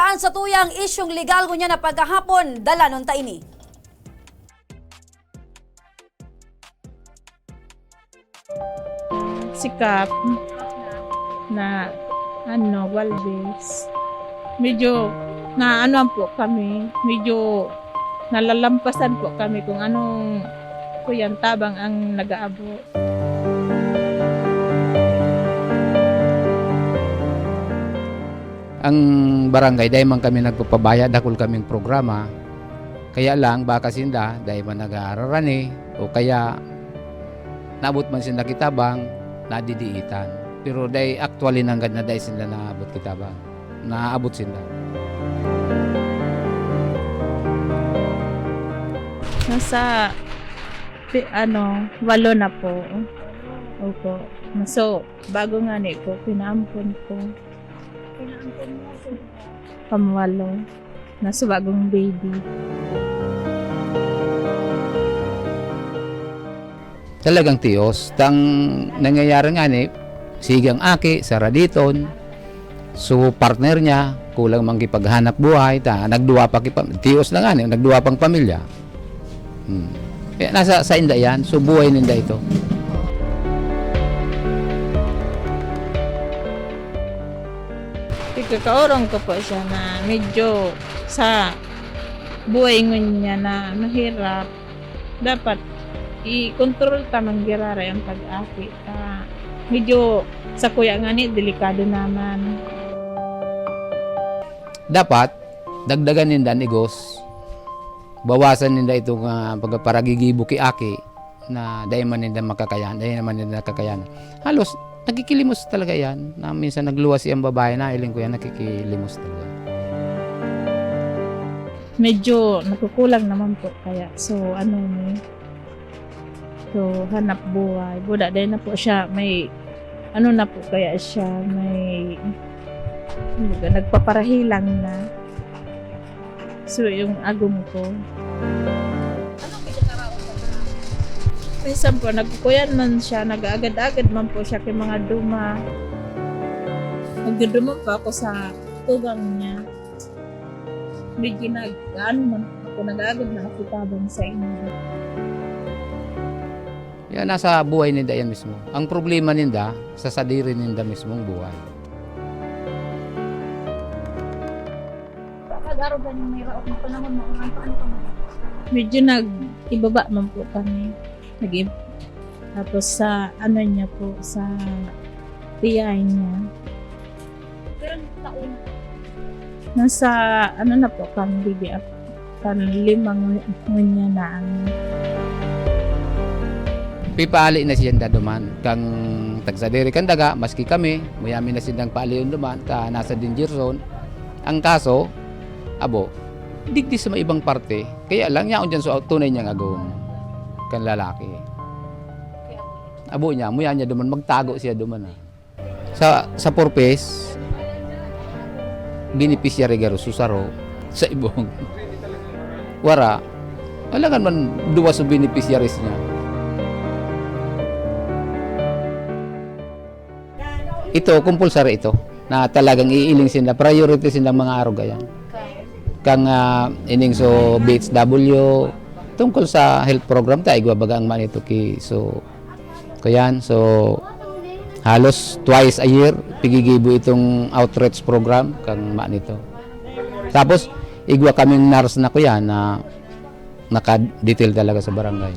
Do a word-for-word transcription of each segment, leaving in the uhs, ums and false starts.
An satuyang isyung legal ngunyan na paghahapon, dalanon ta ini. Sikap na, ano, Valdez. Medyo naanuhan po kami, medyo nalalampasan po kami kung anong, kuyan, tabang ang nag-aabot. Ang barangay, dai man kami nagpapabaya, dakul kaming programa. Kaya lang, baka sinda, dai man nagararani, o kaya naabot man sinda ki tabang, nadidiitan. Pero dai, actually, nanggad na dai sinda naabot ki tabang. Naabot sinda. Nasa, pi-, ano, walo na po. Opo. So, bago ngani po, pinaampon ko. Pinaampon mo, so, pamwalo. Nasa bagong baby. Talagang tios. Tang nangyayari ngani, sigang aki, saraditon. So, partner niya, kulang man ki paghanap buhay, ta nagduwa pa ki pa-, tios na ngani, nagduwa pang pamilya. Hmm. Kaya nasa sainda yan, so buhay ninda ito. Ikakaorong ko po siya na medyo sa buhay ngunyan na mahirap, dapat i-control ta man giraray ang pag-aki ta. Medyo sa kuya ngani, delikado naman. Dapat, dagdagan ninda an igos. Bawasan ninda itong, ah, pagparagigibo ki aki na dai man ninda makakayan, dai naman ninda nakakayanan. Halos nagkikilimos talaga yan, na minsan nagluwas siyang babae, nahiling ko yan, nagkikilimos talaga. Medyo nagkukulang naman po kaya. So, ano ni, so, hanap buhay. Buda, dai na po siya may, ano na po kaya siya, may, kumbaga, nagpaparahilang na. So, yung agom ko. Minsan po, nagkukuyan man siya, nag-aagad-agad man po siya kay mga duma. Nagduduman po ako sa tugang niya. Medyo nag-, ano man ako, nag-aagad na ako tabang sa inyo. Yan, nasa buhay ninda yan mismo. Ang problema ninda, sa sadiri ninda mismong buhay. Pag-arugan yung may raot na panahon, mauran pa, ano pa man? Medyo nag-ibaba man po kami. Nag-ib-, tapos sa ano niya po, sa tiyahin niya. Pero taon? Nasa ano na po kami, bibi, ap-, kan limang ngun-, ngunyan na ang Pipaali na siya daduman. Kang tagsadiri kan daga, maski kami, muya mi na sindang paalion duman, ta nasa danger zone. Ang kaso, abo, digdi sa may ibang parte, kaya lang yaon dyan sa tunay niyang agom kan lalaki. Abo niya, muya niya duman, magtago siya duman, ah. Sa, sa Four Ps, beneficiary garo su saro sa ibong. Wara, alangan man duwa su beneficiaries niya. Ito, compulsory ito, na talagang iiling sinda, priority sindang mga arog, ayan. Kang, ah, ining so B H W, tungkol sa health program ta, igwa baga ang manito ki, so, Kuyan, so, halos twice a year, pigigibo itong outreach program kan manito. Tapos, igwa kaming nurse na kuyan na naka-detail talaga sa barangay.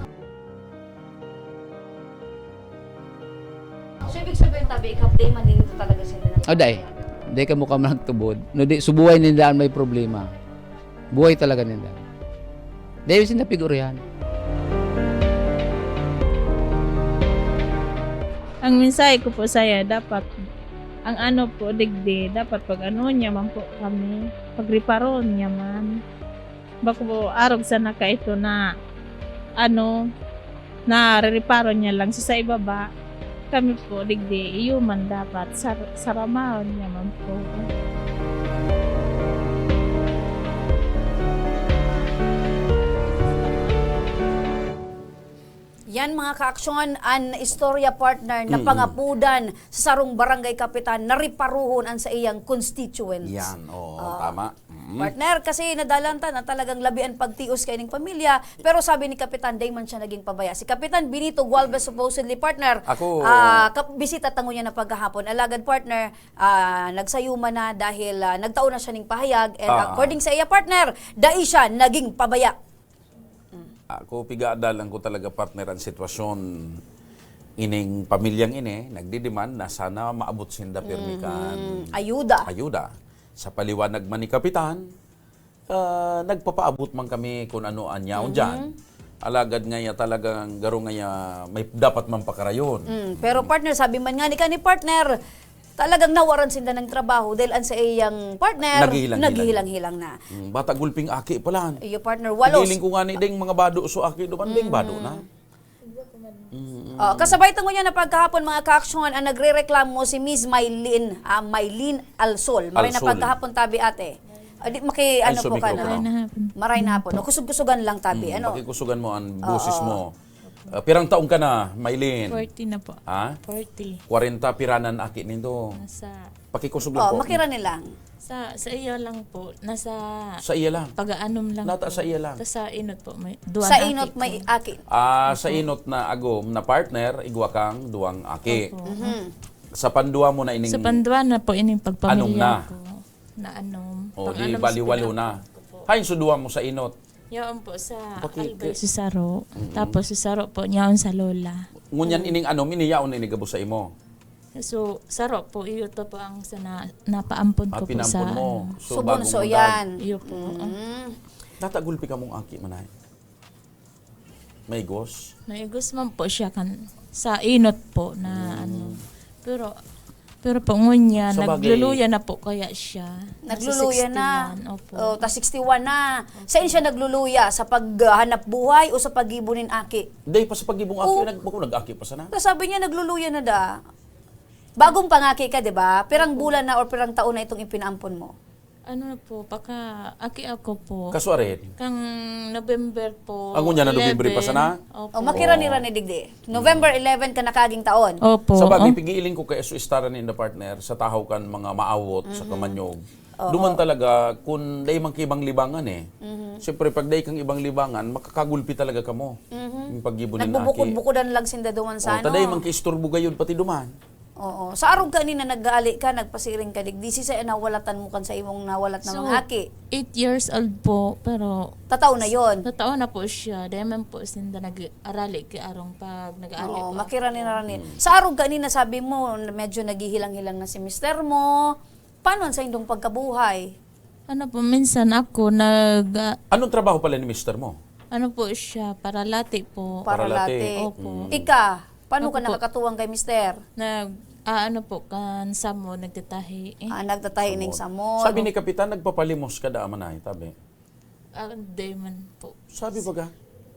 So, ibig sabihin, tabi, ikapday man ninyo talaga sila ng O, dai. Dai kamo ka magtubod. No, di, subuhay ninda an may problema. Buhay talaga ninda. Dai sinda pig-orihan. Ang mensahe ko po saya, dapat ang ano po, digdi, dapat pag-ano niya man po kami, pagreparon niya man. Bako po, arog sana kaito na, ano, narereparo niya lang sa, sa ibaba. Kami po, digdi, iyo man dapat, sar-, saramahon niya man po. Yan, mga kaaksyon, an istorya, partner, na Mm-mm. pangapudan sa sarong barangay kapitan na riparuhon an saiyang constituent. Yan, oo, Oo. tama. Mm. Partner, kasi nadalan ta na talagang labi an pagtios kaining pamilya, pero sabi ni Kapitan, dai man siya naging pabaya. Si Kapitan Benito Gualvez, supposedly, partner, Ako ah, kap-, bisita ta ngunyan na pagkahapon. Alagad, partner, ah, nagsayuma na dahil, ah, nagtao na siya ning pahayag. And Ah. according sa iya, partner, dai siya naging pabaya. Ako, pigaadalan ko talaga, partner, ang sitwasyon ining pamilyang ini, nagdidiman na sana maabot sinda pirmi kan Mhm. Ayuda. ayuda. Sa paliwanag man ni Kapitan, ah, nagpapaabot man kami kung ano an yaon Mhm. diyan. Alagad ngaya talagang garo ngaya may dapat man pakarayon. Mm, pero partner, sabi man nga ni kani partner, talagang nawaran sinda ng trabaho dahil an sa iyang partner, Naghihilang-hilang. naghihilang-hilang na. Mm, bata gulping aki pala. Iyo, partner, walos. Feeling ko nga ni ding mga bado so aki duman, ding bado na. Mm. Mm. Oh, kasabay ta ngunyan na pagkahapon, mga kaaksyon, ang nagrereklamo si Miss Mylene, ah, Mylene Alsol. Maray na Alsol. pagkahapon, tabi, ate. Ah, di, maki-, Ay, ano so po ka mikro na? po. Maray na hapon. Maray na hapon. O, kusog-kusugan lang, tabi. Mm, Ano? pakikusugan mo ang boses Oo. mo. Ah, pirang taong ka na, Mylene? Forty na po. Ha? Forty. Kwarenta piranan aki nindo. Nasa Pakikusog lang Oh, po. makira nilang. Sa, sa iya lang po. Nasa Sa iya lang. pag-aanom lang Nata po. sa iya lang. Tas sa inot po, may duwa Sa na inot aki may po. aki. Ah, sa Opo. inot na agom na partner, igwa kang duwang aki. Opo. Mhm. Sa pandwa mo na ining Sa pandwa na po ining pagpamilya Anom na. ko. Na anom. O, di Pang-anom bali sa walo na. pinangko ko po. Hain so duwa mo sa inot? Yaon po sa Bakit? Albert, si Saro. Mm-mm. Tapos si Saro po, yaon sa Lola. Ngunyan Oo. ining anom, ini yaon ini gabos sa imo? So, Saro po, iyo to po ang sa na, napaampon Ah, ko po sa pinaampon mo. ano. So, Subunso bagong mudag. yan. Iyo po. Mm. Natagulpi kamong aki, manay? Maigos? Maigos man po siya kan, sa inot po na Mm. ano. Pero, pero po ngunya, Sa bagay nagluluya na po kaya siya. Nasa Nagluluya na. sixty-one, opo. Oh, ta sixty-one na. Opo. Saan siya nagluluya? Sa paghanap buhay o sa paggibo nin aki? Day pa sa paggibo nin aki, Oh. nag-, bako nag-aki pa sana. Ta sabi niya, nagluluya na da. Bagong pangaki ka, di ba? Pirang Opo. bulan na or pirang taon na itong ipinaampon mo? Ano na po, paka-aki ako po. Kasuarin? Kang November po, Ang unya na November pa eleven. sana? Opo. Oh, makira ni Rani digdi. November eleven ka nakaging taon. Opo. Sa bagay, Oh. pigiiling ko kay so istara ni na partner sa tahaw kan mga maawot sa Mhm. Kamanyog. Oo. Duman talaga, kung dai man kay ibang libangan eh. Mhm. Siyempre, pag dai kang ibang libangan, makakagulpi talaga kamo. Mhm. Yung paggibo ni Naki. Nagbubukod-bukodan lang sinda duman sa Oh, ano. taday man kay isturbo gayud pati duman. Oo. Sa arog kaini na nag-aali ka, nagpasiring ka digdi, siisay an nawalatan mo kan sa imong nawalat na So, mga aki? eight years old po, pero Tatao na yon. Tatao na po siya. Dahil man po sinda nag-arali ki arong pag nag-aali Oo, po makira ako. ni Rani. Hmm. Sa arog kaini na sabi mo, medyo naghihilang-hilang na si mister mo. Paano an saindong pagkabuhay? Ano po, minsan ako nag, ah, Anong trabaho pala ni mister mo? Ano po siya, paralati po. Paralati. Paralati. Opo. Mm. Ika, paano ka Ako po. nakakatuwang kay mister? Nag, ah, ano po, kan samod, nagtatahi. Eh. Ah, nagtatahi ning Samod. samod. Sabi ni Kapitan, nagpapalimos ka da, amanay, tabi. Ah, di man po. Sabi baga?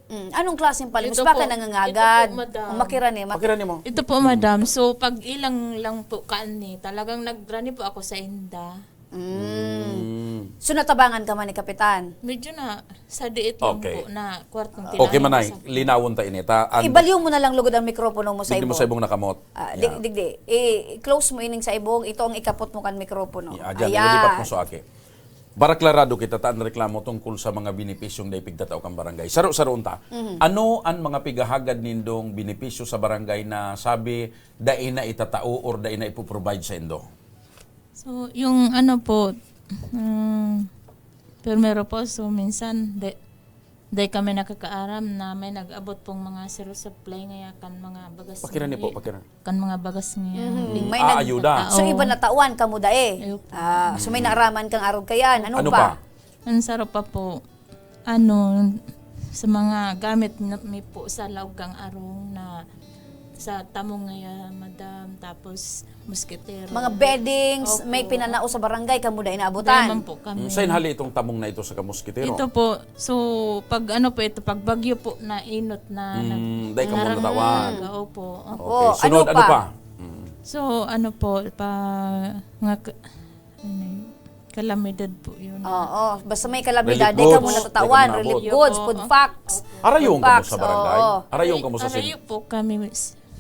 Mm, anong klaseng palimos? Ito Baka po, nangangagad? ito po, madam. Kung makirani, mak- Pakirani mo. Ito po, Mm. madam. So, pag ilang lang po kaani, talagang nagrani po ako sa inda. Mm. Mm. So, natabangan ka man ni Kapitan? Medyo na, sa diit lang Okay. po na kwartong Okay, kinain manay, ko sa linawon ta ini. Ta, ang Ibaliw mo na lang lugod ang mikropono mo sa Digdi mo ibong. sa ibong nakamot. Ah, di-, Yeah. digdi. I-close mo ining sa ibong, ito ang ikapot mo kan mikropono. Yeah, dyan, Ayan. ilipat mo sa aki. Para klarado kita, ta an reklamo tungkol sa mga benepisyong dai pigtatao kan barangay. Saro-saro unta, Mhm. ano an mga pigahagad nindong benepisyo sa barangay na sabi dai na itatao or dai na ipo-provide sa indo? So, yung ano po, mm, primero po, so minsan, de-, Dai kami nakakaaram na may nag-abot pong mga zero supply ngaya kan mga bagas Pakirani po, ngaya. pakirani. Kan mga bagas ngaya. Mhm. Di May Ah, nag- ayuda. Oo. So, iba na tawan kamo dai. Ayun po. Ah, so may Mm. naaraman kang arog kayan. Ano Ano pa? pa? Ang sarap pa po, ano, sa mga gamit na may po sa laog kang arong na sa tamong ngaya, madam, tapos moskitero. Mga beddings, Opo. may pinanao sa barangay, kamo dai naabutan? Dai man po kami. Mm, sain hali itong tamong na ito sa kamoskitero? Ito po, so, pag ano po ito, pag bagyo po na inot na Mm, nag-, dai kamo narang-, natawan. Opo, opo. Okay, Oh, sunod, ano ano pa? pa? Mm. So, ano po, pa, mga k-, ano yun? Kalamidad po yun. Oo. Basta may kalamidad, di ka mo natatawan. Relief goods, food packs. Arayon kamo sa barangay? Arayon kamo sa Arayo po kami,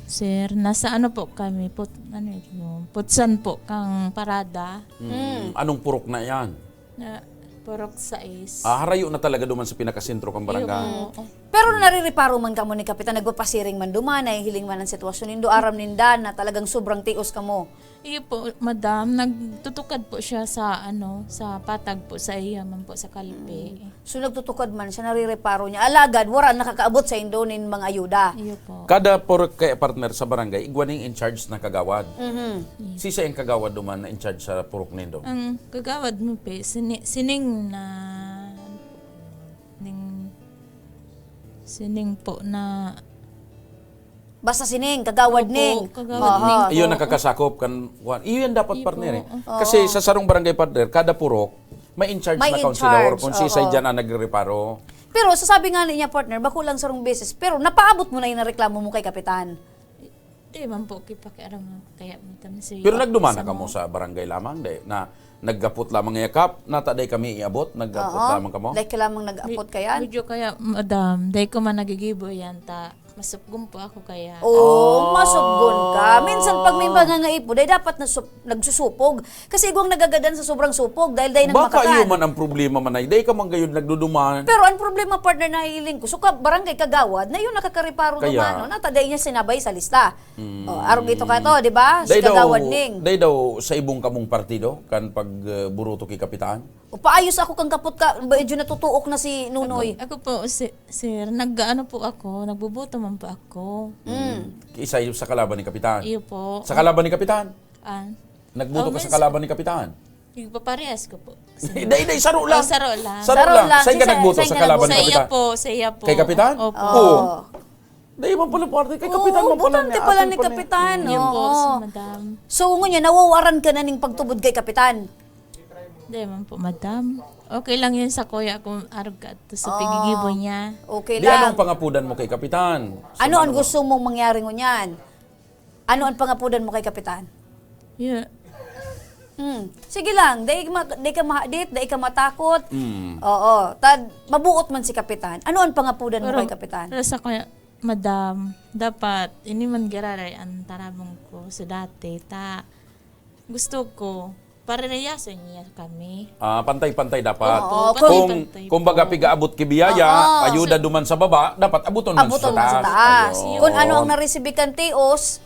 sir. Nasa ano po kami? Put, ano yun? Putsan po kang parada. Hmm. Anong purok na yan? Na, purok sais. Ah, harayo na talaga duman sa pinakasentro kang barangay. Oo. Pero narireparo man kamo ni Kapitan, nagpapasiring man duman, nahihiling man ang sitwasyon nindo, aram ninda na talagang sobrang tios kamo. Iyo po, madam, nagtutukad po siya sa ano, sa patag po sa iya man po sa kalpe. So nagtutukad man siya, narireparo niya. Alagad, wala nakakaabot sa indo nin mga ayuda. Iyo po. Kada purok kay partner sa barangay, igwa ning in charge na kagawad. Mhm. Si sa yung kagawad duman na in charge sa purok nindo? Ang kagawad mo pe, sini, sining na ning sining po na Basta sining, kagawad Opo, ning. kagawad ning. Iyo nakakasakop kan kuan. Iyo yan dapat Iyo partner po. eh. Kasi sa sarong barangay partner, kada purok may in charge May na in counselor charge, kung si sa oo. dyan ang nagrereparo. Pero sasabi nga niya, partner, bako lang sarong beses, pero napaabot mo na yung nareklamo mo kay Kapitan. Di man po kipakiaram kaya madam si Pero nagdumana sa kamo mga- sa barangay lamang, di? Na naggapot lamang yakap, nata day kami iabot, naggapot Oo. lamang kamo? Like ka lamang nag-apot ka yan? Medyo kaya, madam, dahil ko man nagigibo yan, ta, masupgon po ako kaya. Oo, masupgon ka. Minsan pag may mga ngaipo, dahil dapat na sup- nagsusupog. Kasi igwang nagagadan sa sobrang supog, dahil dahil nang Baka makakan. iyo man ang problema man ay, day ka man gayud nagduduman. Pero ang problema, partner, na hiling ko, so ka, barangay kagawad, na yun nakakareparo Kaya- naman, no? Nata, dahil niya sinabay sa lista. O, arog ito ka to, di ba? Si Day daw, kagawad ning. day daw sa ibong kamong partido, kan pag uh, buruto kay Kapitan? O, paayos ako kang kapot ka, medyo natutuok na si Nunoy. Ako po, si, sir, nag-ano po ako, nagboboto man po ako. Mm. Isa yung sa kalaban ni Kapitan? Iyo po. Sa kalaban ni Kapitan? Ah, Nagboto Oh, ka sa miss- kalaban ni Kapitan? Nagpaparehas ko po. Day, day, saro lang. Oh, saro lang. Saro Saro lang. lang. Saan ka Saan- nagboto saan sa ka kalaban Sa ni iya Kapitan? Po, sa iya po. Kay Kapitan? Opo. Oo. Day man pala partner. Kay Kapitan Oo, man pala butante ni pala Atol ni pala. Kapitan. Iyo po, Oo. si madam. So, ngunyan, nawawaran ka na ning pagtubod kay Kapitan? Di man po, madam. Okay lang yun sa kuya kung arog ka to sa Ah, pigigibo niya. Okay Di, anong lang. pangapudan mo kay Kapitan? Ano ang gusto mong mangyari ngunyan? Ano ang pangapudan mo kay Kapitan? Yeah. Hmm. Sige lang, dai, ma, dai ka mahadit, dai ka matakot. Mm. Oo. Tad, mabuot man si Kapitan. Ano ang pangapudan mo Pero, kay Kapitan? Pero sa kuya, madam, dapat, ini man giraray ang tarabang ko sa dati. Ta, gusto ko, parereyasan niya kami. Ah, pantay-pantay dapat. Oo, kung, pantay-pantay kung baga po. pigaabot ki biyaya, Oo. ayuda duman sa baba, dapat abuton man Abuton sa man sa taas. taas. Ayun. Kung ano ang naresibi kan tios,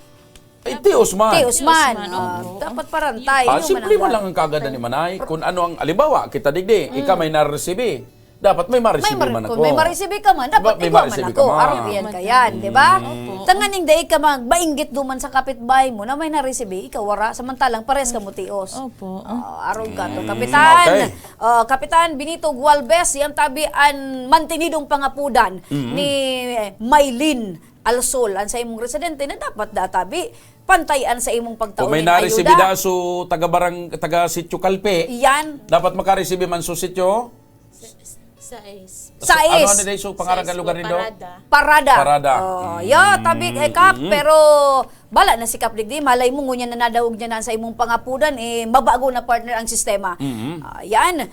Eh, tios man. tios man. man, Ah, opo. dapat parantay. Ah, Yun simple man man ang lang ang kagad ni Manay. Kung ano ang, alibawa, kita digdi, ika may naresibi. Dapat may May maresibi mar- man kung ako. may maresibi ka man, dapat Diba, may igwa man maresibi ako. ka man. Arog yan ka yan, di ba? Opo. Tanganing dai ka magbainggit duman sa kapitbahay mo na may naresibi, ikaw wara, samantalang pares ka mo tios. Opo. Ah, arog ka to, Mm, Kapitan. okay. Ah, Kapitan Benito Gualvez, yan tabi an mantinidong pangapudan Mm. ni Mylene Alsol, an sa imong residente na dapat databi pantay an sa imong Kung pagtao may nin naresibi da, ayuda. so taga barang, taga Sitio Kalpe, Yan. dapat makaresibi man so sitio. Sa is. Sa Ano, is. ano na yung so pangaran Sa kan lugar is nindo? Parada. Parada. Parada. Oh, Mm. yo, tabi kay Kap, pero bala na si Kap digdi, malay mo ngunyan na nadawog niya na sa imong pangapudan, eh, mabago na partner ang sistema. Mm. Ah, yan.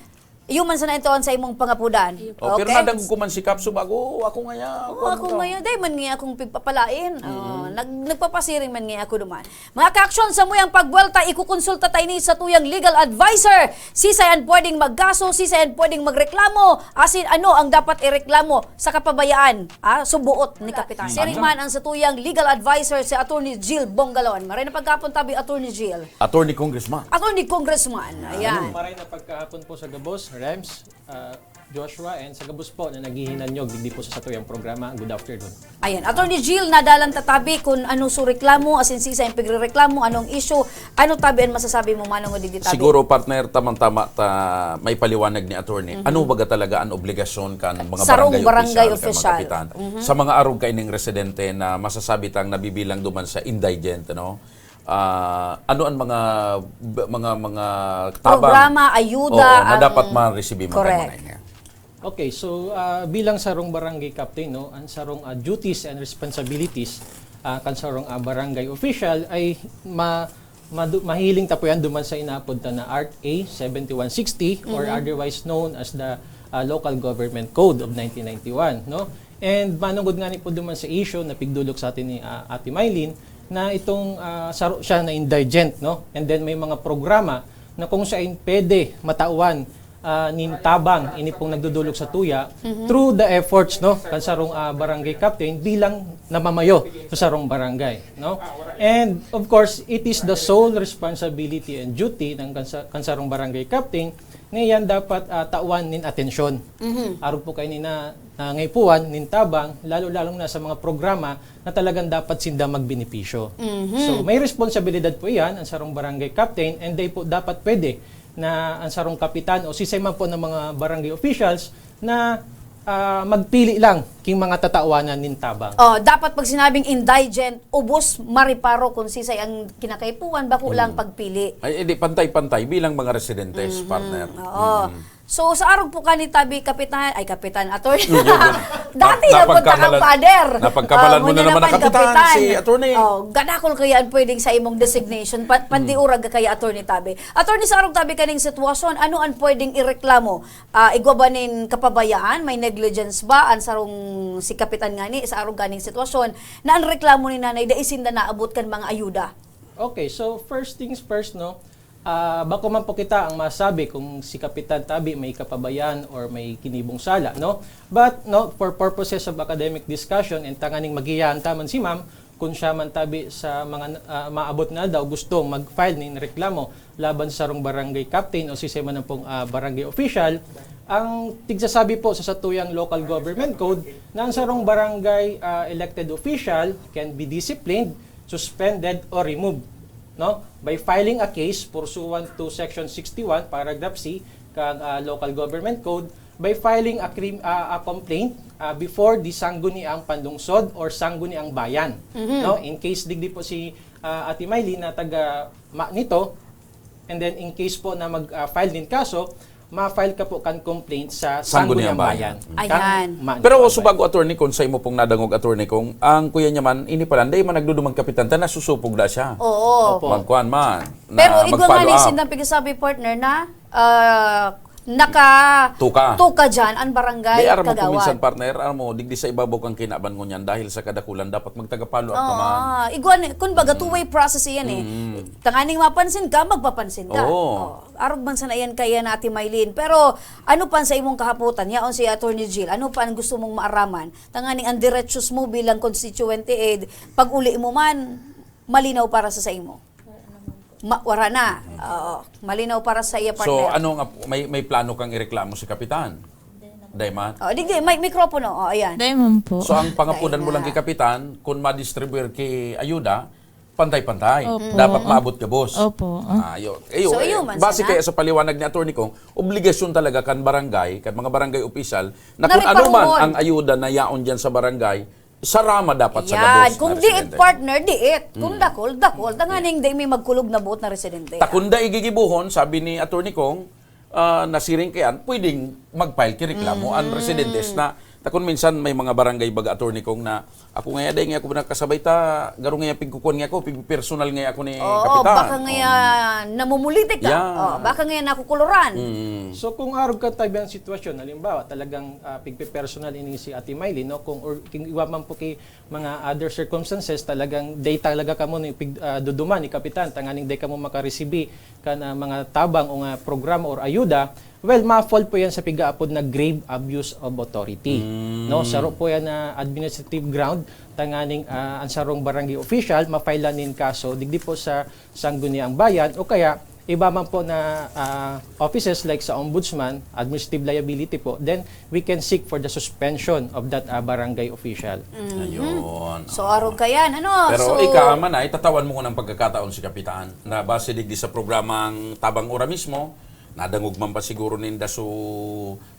Iyo man sana ito ang sa imong pangapudan. Iyo. Oh, pero Okay? nadangog ko man si Kap, so bago ako ngaya. Oh, ako ngayon, dahil man nga akong pagpapalain. Oh, nag, nagpapasiring man nga ako duman. Mga ka-aksyon, sa muyang pagwelta, ikukonsulta tayo ni sa tuyang legal advisor. Sisay ang pwedeng magkaso, sisay ang pwedeng magreklamo, asin ano ang dapat ireklamo sa kapabayaan, ah, subuot ni Kapitan. Siring man ang sa tuyang legal advisor, si Attorney Jill Bonggalon. Maray na pagkapon tabi, Attorney Jill. Attorney Congressman. Attorney Congressman. Ayan. Maray na pagkahapon po sa gabos, Rems, ah, Joshua, and sa gabos po na naghihinanyog digdi po sa satuyang programa. Good afternoon. Ayan. Attorney Jill, nadalan ta tabi kung ano su reklamo, asin sisay ang pigrereklamo, anong issue, ano tabi ang masasabi mo, manong o digdi tabi? Siguro, partner, tamang-tama ta may paliwanag ni attorney. Ano baga talaga ang obligasyon kan mga Sarong barangay, barangay official, official. kan mga kapitan? Sa mga arog kaining residente na masasabi tang nabibilang duman sa indigent, no? Ah, ano ang mga mga mga tabang Programa, ayuda, Oo, na ang dapat ma-receive mo Correct. Mga ini? Okay, so ah, bilang sarong barangay captain, no, ang sarong ah, duties and responsibilities ah, kan sarong ah, barangay official ay ma Madu-, mahiling ta po yan duman sa inaapod ta na Art A seventy-one sixty or Mm-hmm. otherwise known as the, ah, Local Government Code of nineteen ninety-one, no? And manunggod nga ni po duman sa issue na pigdolok sa atin ni, ah, Ate Mylene, na itong, ah, saro siya na indigent, no? And then may mga programa na kung saan pwede matawan, ah, nin tabang ini pong nagdodolok sa tuya Mhm. through the efforts, no, kan sarong, ah, barangay captain bilang namamayo sa sarong barangay, no? And of course, it is the sole responsibility and duty ng kansa-, kansarong barangay captain na iyan dapat, ah, tawan nin atensyon. Mhm. Arog po kaini na, na ngaipuan nin tabang, lalo-lalong na sa mga programa na talagang dapat sinda magbenepisyo. Mhm. So, may responsibilidad po iyan ang sarong barangay captain, and they po dapat pwede na ang sarong kapitan o sisay man po ng mga barangay officials na, ah, magpili lang king mga tatawanan nin tabang. Oh, dapat pag sinabing indigent, ubos mariparo kung sisay ang kinakaipuhan, bako lang Mm. pagpili. Ay, hindi, pantay-pantay bilang mga residentes, Mhm. partner. Oo. Mm. So, sa arog po ka ni Tabi, Kapitan, ay, Kapitan, Attorney. Yun, yun. Dati Na-, na punta kang napagkamalan-, pader. napagkamalan Ah, mo na ngunyan naman ang naman, Kapitan, Kapitan. si Attorney. Oh, gadakol kaya ang pwedeng sa imong designation, pa-, Hmm. pandiurag kaya, Attorney Tabi. Attorney, sa arog Tabi kaning sitwasyon, ano ang pwedeng ireklamo? Ah, igwa ba nin kapabayaan? May negligence ba? Ang sarong si Kapitan ngani, sa arog ganing sitwasyon, na ang reklamo ni Nanay, dai sinda naabot kan mga ayuda? Okay, so first things first, no? Ah, bako man po kita ang masabi kung si Kapitan Tabi may kapabayaan or may kinibong sala, no? But, no, for purposes of academic discussion and tanganing magiyahan ta man si Ma'am, kung siya man tabi sa mga, ah, maabot na aldaw gusto mag-file nin reklamo laban sa sarong barangay captain o sisay man pong, ah, barangay official, ang tigsasabi po sa satuyang local government code na ang sarong barangay, ah, elected official can be disciplined, suspended, or removed, no? By filing a case pursuant to Section sixty-one, Paragraph C, kang, ah, Local Government Code, by filing a crim-, ah, a complaint, ah, before the Sangguniang Panlungsod or Sangguniang Bayan, Mhm. no? In case digdi po si, ah, Ate Mylene na taga ma-, nito, and then in case po na mag, ah, file din kaso, ma-file ka po kan complaint sa Sangguniang Sangguniang Bayan. Bayan. Ayan. Kan ma-, Pero Bayan. Subago, attorney, kung sa imo pong nadangog, attorney, kung ang kuya niya man, ini pala, hindi man nagdudumang kapitan, ta nasusupog na siya. Oo. Opo. Magkuhan man, na Pero igwa nga magpalo ni up. Sindang pigsasabi, partner, na, ah, naka Tuka. tuka dyan ang barangay May aram mo kung kagawad. minsan, partner, aram mo, digdi sa ibabaw kang kinaban ngunyan dahil sa kadakulan, dapat magtagapalo up ka man. Ah, igwa ni, kumbaga, Mm. two-way process iyan eh. Mm. Tanganing mapansin ka, magpapansin ka. Oo. Oh, arog man sana iyan kaya na Ate Mylene. Pero ano pa ang sa imong kahapotan? Yaon si Attorney Jill. Ano pa ang gusto mong maaraman? Tanganing ang diretsyon mo bilang constituent, eh, pag-uli mo man, malinaw para sa, sa imo. Ma-, wara na. Mhm. Oo. Malinaw para sa iya, So, partner. ano nga, may, may plano kang ireklamo si Kapitan? Dai man? Oh, di, di, may mikropono. Oh, ayan. Dai man po. So, ang pangapunan Dai mo lang na. kay Kapitan, kung ma-distribute ki ayuda, pantay-pantay. Opo. Dapat maabot gabos. Opo. Ah, yun. Eh, yun, So, eh, yun man base sana. kaya sa paliwanag ni Attorney Kong, obligasyon talaga kan barangay, kan mga barangay official, na Na kung ano man reparuhon. ang ayuda na yaon dyan sa barangay, sarama dapat sa Yan. gabos Kung na diit, residente. partner, diit. Kung Mm. dakol, dakol. Tanganing di may magkulog na buot na residente. Ta kung dai gigibuhon, sabi ni Attorney Kong, ah, nasiring kayan, pwedeng mag-file ki reklamo ang Mm. residentes na, ta kung minsan may mga barangay baga, Attorney Kong, na ako ngaya, dai ngaya ako nakasabay ta, garo ngaya pigkukuan ngaya ako, pig-personal ngaya ako ni Oo, Kapitan. baka ngaya Um, namumulitik ka. Yeah. Oh, baka ngaya nakukuluran. Mm. So, kung arog ka tabi ang sitwasyon, halimbawa, talagang, ah, pigpe-personal ini si Ate Mylene, no? Kung, or, kung iwa man po kay mga other circumstances, talagang day talaga kamo ni pig-, ah, duduman ni Kapitan, tanganing day kamo makaresibi kan, ah, mga tabang o nga programa or ayuda, well, ma-fall po yan sa pigaapod na grave abuse of authority. Mm. No? Saro po yan na administrative ground, tanganing, ah, ang sarong barangay official, ma-file nin kaso, digdi po sa Sangguniang Bayan, o kaya iba man po na, ah, offices like sa Ombudsman, administrative liability po, then we can seek for the suspension of that, ah, barangay official. Mhm. Ayun. So, arog ka yan, ano? Pero So, ika man ay, tatawan mo ko ng pagkakataon si Kapitan, na base digdi sa programang Tabang Ora mismo, nadangog man pa siguro ninda so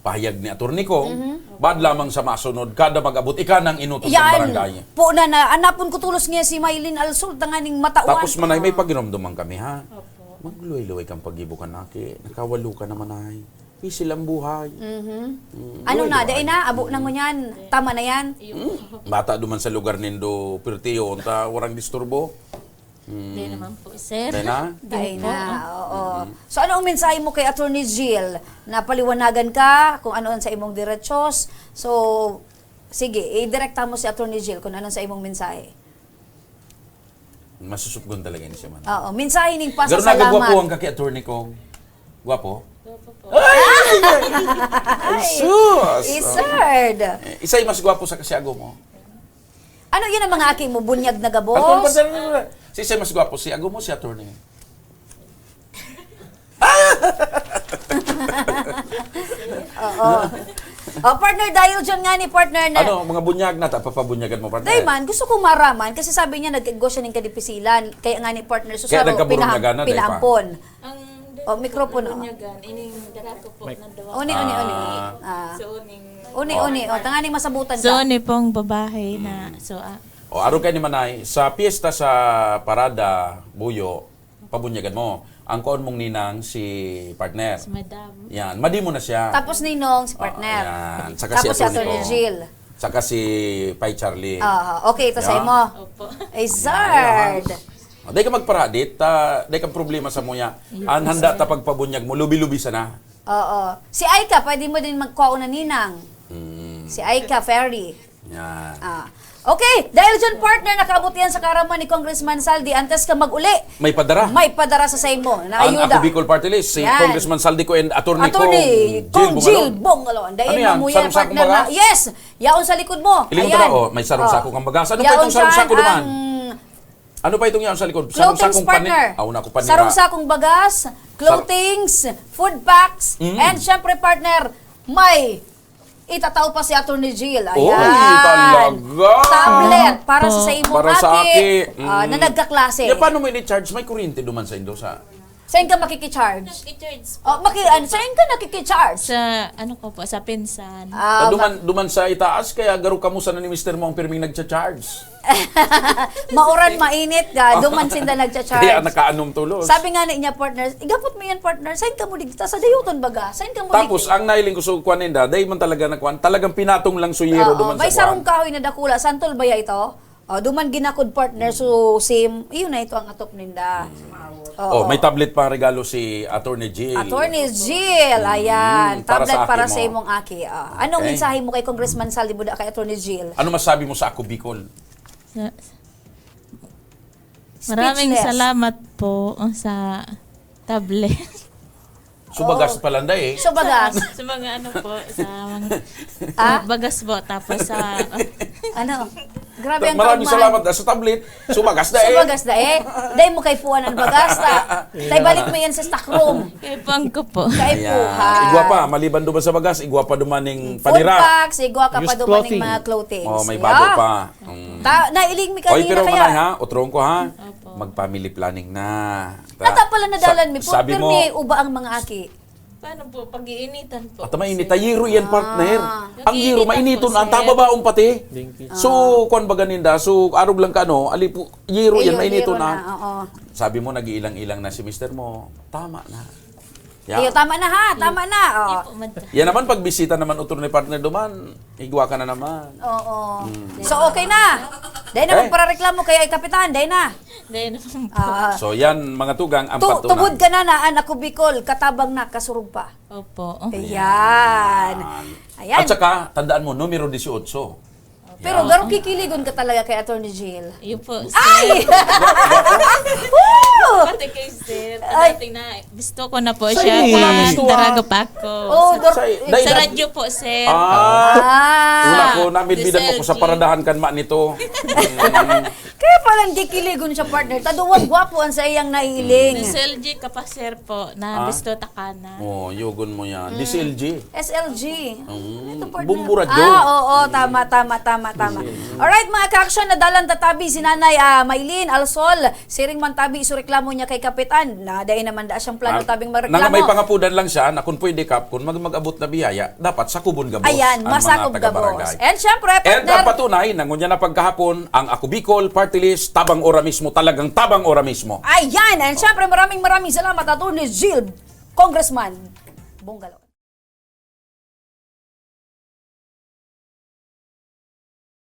pahayag ni Attorney Kong, Mhm. bad lamang sa masunod, kada mag-abot, ika nang inutos ng Yan. barangay. Po na, na, anapon ko tulos niya si Mylene Alsol, tanganing matawan. Tapos man ay may Ah. pagiromdoman kami, ha? Opo. Magluway-luway kang pag-ibo ka na, ki-, nakawalo ka naman ay. Pisil ang buhay. Mhm. Mm, Ano na, luway-luway. dai na, abo na Mm. ngunyan. Tama na yan. Mm. Bata duman sa lugar nindo, pirtiyo, ta warang disturbo. Hindi naman po, sir. Dahil na? Dahil na, oo. So, ano ang mensahe mo kay Attorney Jill? Napaliwanagan ka kung ano ang sa imong diretsyon. So, sige, idirekta mo si Attorney Jill kung ano ang sa imong mensahe. Masusupgon talaga ni siya man. Oo, mensahe ning Pero pasasalamat. Nagagwapuhan ka kay attorney ko. Gwapo? Gwapo po. Sus! Isard! Isa'y mas gwapo sa kasiago mo. Ano yun ang mga aki mo? Bunyag na Ano, ano, gabos? ano, ano, ano? Si isa'y mas gwapo, si ago mo, si attorney. Oo. O, partner, dahil dyan nga ni partner na... Ano, mga bunyag na, ta, papabunyagan mo, partner? Dahil man, gusto ko maraman kasi sabi niya nagkagwa siya ng kadipisilan. Kaya nga ni partner, so Kaya sa nagkaburunyagan, pinaham- dahil pa. pinahampon. Ang Oh, mikropono. Bunyagan, ining dara ko po na dawa. Uni, uni, uni. Ah. Ah. So, uning... Uni, uni. O, tanganing masabutan So, ka. ni pong babae na, so, ah, O, aro kay ni Manay, sa piyesta sa Parada, Buyo, pabunyagan mo. Ang kuon mong ninang, si partner. si madam. Yan, madi mo na siya. Tapos ninong, si Ah, partner. yan. Saka Tapos si si Attorney Cong. Jill. Saka si Pai Charlie. Ah, okay, ito sa Yeah. imo. Opo. Izard. O, dahil ka magparadit, ta, dahil ka problema sa muya. Ang handa ta pagpabunyag mo, lubi-lubi sana. Oo. Si Aika, pwede mo din magkuha na ninang. Mm, Si Aika Ferry. yan. Ah. Okay, dahil dyan partner, nakaabot yan sa karaman ni Congressman Saldi. Antes ka mag-uli, May padara. may padara sa saimo na Ang ayuda. Ako Bicol Party List, si Yan. Congressman Saldi ko and Attorney, Attorney Cong Cong Jill Jill Bongalo. Bongalo. Dahil Ano yan? mamuya, Sarong-sakong partner na. bagas? Yes! Yaon sa likod mo. Iling Ayan. tara, oh, may sarong-sakong kang bagas. Ano pa Yaon itong sarong-sako dyan duman? ang Ano pa itong yan sa likod? Clothings, Sarong-sakong pani-, partner. Ah, una ko pani-, Sarong-sakong bagas, clothings, food packs, Mm. and syempre, partner, may itatao pa si Attorney Jill. Ayan. Uy, talaga? Tablet para sa Opo. sa imong Para sa aki, aki. ah, Mm. na nagkaklase. Ya, paano mo ini-charge? May kuryente duman sa Indo sa... Saan ka makikicharge? Nag-charge po. Oh, maki ano, saan ka nakikicharge? Sa, ano ko po, sa pinsan. Ah, duman, duman sa itaas, kaya garo kamo sana ni mister mo ang pirming nagcha-charge. Mauran, mainit ka, duman sinda nagcha-charge. Kaya nakaanom tulos. Sabi nga niya, partner, igapot mo yan, partner, saan ka mo digta? Sa Dayuton baga? Saan ka mo Tapos, digta? ang nahiling ko sa kuwan ninda, dahil man talaga nakuan, talagang pinatong lang suyero Oo, duman may sa sarong kuwan. Kahoy na dakula. Santol ba ya ito? O, duman ginakod, partner, so same, yun na ito ang atop ninda. Oh, may tablet pa regalo si Attorney Jill. Attorney Jill, ayan. Mm, para Tablet sa aki para mo. sa imong aki. Ah, anong Okay. mensahe mo kay Congressman Saldi Buda, kay Attorney Jill? Ano masabi mo sa Ako Bicol? Sa, maraming Speechless. Salamat po sa tablet. Subagas pala, nda eh. So, bagas. Sa mga ano po, sa mga Ah? bagas po, tapos sa... Ano? Grabe ang Maraming kaugmahan. Salamat, ah, sa tablet. Subagas na So, eh. bagas na eh. Dahil mo kay puan ang bagas, ta. Tay balik mo yan sa stock room. Kay pang ko po. Kay Ayan. puhan. Igwa pa, maliban duman sa bagas, igwa pa duman ning Food panira. packs, igwa ka pa Used duman ning clothing. mga clothing. Oh, may bago pa. Mm. Ta, nailing mi Oy, kanina pero kaya. Manay ha, otro ko ha. Opo. Mag-family planning na. Ata pala nadalan Sa- mi po, Sabi pero mo, may uba ang mga aki. Paano po? Pag-iinitan po. At mainit, yero yan, partner. Ah. Ang yero, Nag-iinitan mainiton po, ang sir. tababaon pati. Dingki. So, kuan baga ninda? So, aro lang ka, no? Ali po, yero yan, Ayun, mainiton yero na. Oo. Sabi mo, nag-iilang-ilang na si mister mo. Tama na. Ya. Iyo, tama na ha, tama na. Oh. Opo, madam. Yan naman, pagbisita naman, utro ni partner duman, igwa ka na naman. Oo. So, okay na. Dahil na Eh? magparareklamo kay Kapitan, dahil na. Dahil naman po. Ah, So, yan, mga tugang, ang tu- patunan. Tubod ka na na, anak ko Bicol, katabang na, kasurog pa. Opo. Ayan. Ayan. At saka, tandaan mo, numero dieciocho. Pero garo kikiligon ka talaga kay Attorney Jill. Yun po, sir. Ay! Woo! Pati kay sir, Ay. dating na, gusto ko na po Sa siya iyo ko na na gusto, ah. Daraga pa ako. Oh, dor- Sa, Sa radyo po, sir. Ah, Ah. una ko, namibidan ko sa Diesel G. Paradahan kan ma nito. Kaya palang kikiligon siya, partner. Taduwang gwapo ang sa iyang nailing. Diesel G ka pa, sir po, na Ah? gusto takana. Oh, yugon mo yan. Diesel G. S L G. Mm. Ito, partner. Bumburadyo. Ah, oo, tama, tama, tama, tama. Alright, mga ka-action, nadalan tatabi si Nanay ah, Maylene Alsol, siring man tabi, iso reklamo niya kay Kapitan. Na, dahil naman da siyang plano Ah, tabing nanga magreklamo. may pangapudan lang siya, na kung pwede kap, kung mag-, mag-abot na biyaya, dapat sakubon gabos ang masakop mga taga-barangay. Gabos. And syempre, And partner, ang patunay, nangunya na pagkahapon, ang Ako Bicol Party List, tabang ora mismo, talagang tabang ora mismo. Ayan, and syempre, maraming maraming salamat, Attorney Jill, Congressman Bongalo.